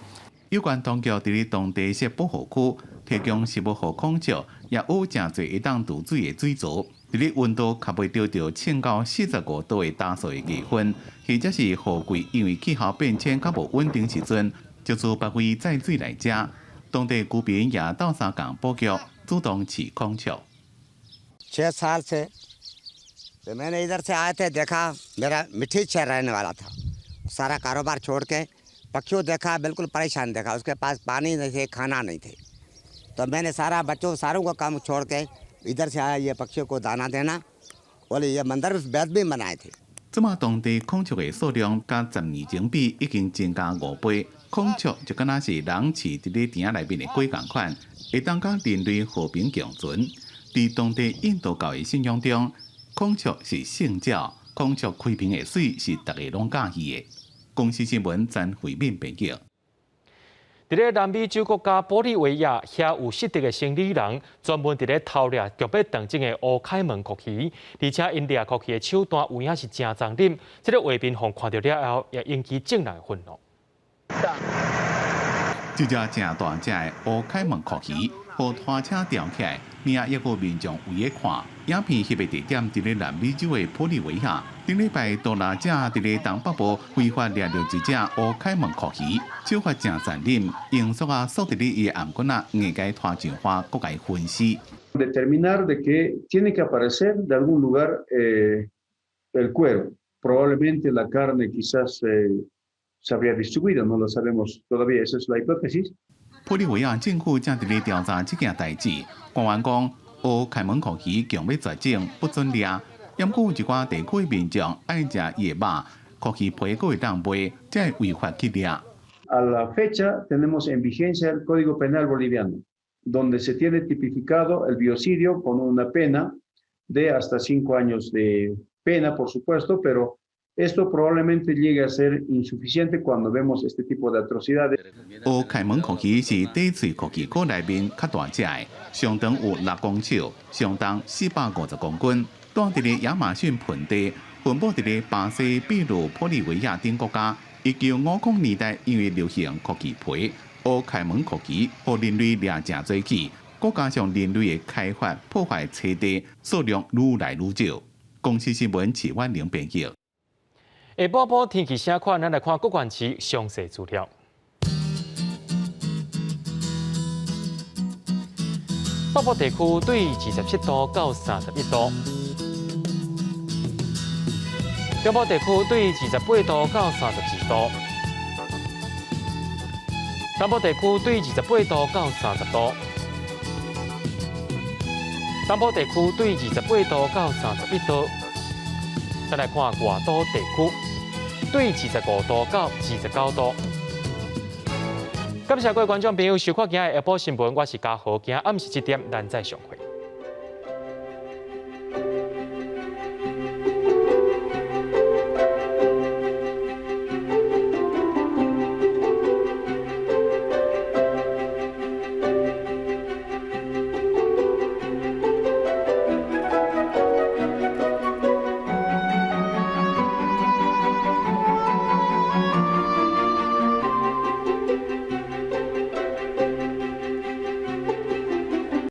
有關當局佇咧當地設保護區，提供食物予孔雀，也有誠濟會當貯水的水槽。佇咧溫度較袂著著衝到45度的焦燥的氣氛，或者是雨季因為氣候變遷較無穩定時陣，就自別位載水來遮。當地居民也鬥相共布局，主動飼孔雀。 6 साल से तो मैंने इधर से आए थे, देखा मेरा मिठी शहर रहने वाला था। सारा कारोबार छोड़ के पक्षियों देखा, बिल्कुल परेशान देखा, उसके पास पानी नहीं थे, खाना नहीं थे, तो मैंने सारा बच्चों सारों को काम छोड़ के इधर से आया, ये पक्षियों को दाना देना और ये मंदिर बेद भी बनाए थे。這馬當地孔雀的數量，佮10年前比已經增加5倍。孔雀就敢若是人飼佇咧店仔內面的雞仝款，會當佮人類和平共存。佇當地印度教的信仰中，孔雀是聖鳥，孔雀開屏的媠是逐家攏佮意的。公視新聞詹慧敏編輯。佇咧南美洲國家玻利維亞，遐有失德的生理人，專門佇咧偷掠強欲斷種的烏凱門蛞蝓，而且𪜶掠蛞蝓的手段有影是誠殘忍。這個畫面予人看著了後，也引起眾人的憤怒。這隻誠大隻的烏凱門蛞蝓，予拖車吊起來，爾猶閣民眾圍咧看。影片翕的地點佇咧南美洲的玻利維亞。頂禮拜，偷獵者佇咧東北部非法掠著一隻烏凱門蛞蝓，手法誠殘忍，用索仔鎖佇咧伊的頷頸仔，硬共伊拖上岸，閣共伊分屍。 Determinar de que tiene que aparecer de algún lugar el cuero. Probablemente la carne quizás se habría distribuido, no lo sabemos todavía, esa es la hipótesis. 玻利維亞政府正佇咧調查這件代誌。官員講，烏開門鵠魚強欲絕種，不准掠。毋過有一寡地區民眾愛食伊的肉，鵠魚皮閣會當賣，才會違法去掠。 A la fecha tenemos en vigencia el Código Penal boliviano, donde se tiene tipificado el biocidio con una pena de hasta 5 años de pena, por supuesto, pero esto probablemente llegue a ser insuficiente cuando vemos este tipo de atrocidades. 烏開門鵠魚是短喙鵠魚科內面較大隻的，上長有6公尺，上重450公斤。住佇咧亞馬遜盆地，分布佇咧巴西、秘魯、玻利維亞等國家。1950年代因為流行鵠魚皮，烏開門鵠魚予人類掠誠濟去，閣加上人類的開發破壞棲地，數量愈來愈少。公視新聞徐婉玲編譯。下晡晡天氣啥款？咱來看各縣市詳細資料。北部地區對27度到31度，中部地區對28度到32度，南部地區對28度到30度，東部地區對28度到31度。再來看外島地區，對25度到29度。感謝各位觀眾朋友收看今日下晡新聞，我是嘉豪，今仔暗時7點，咱再相會。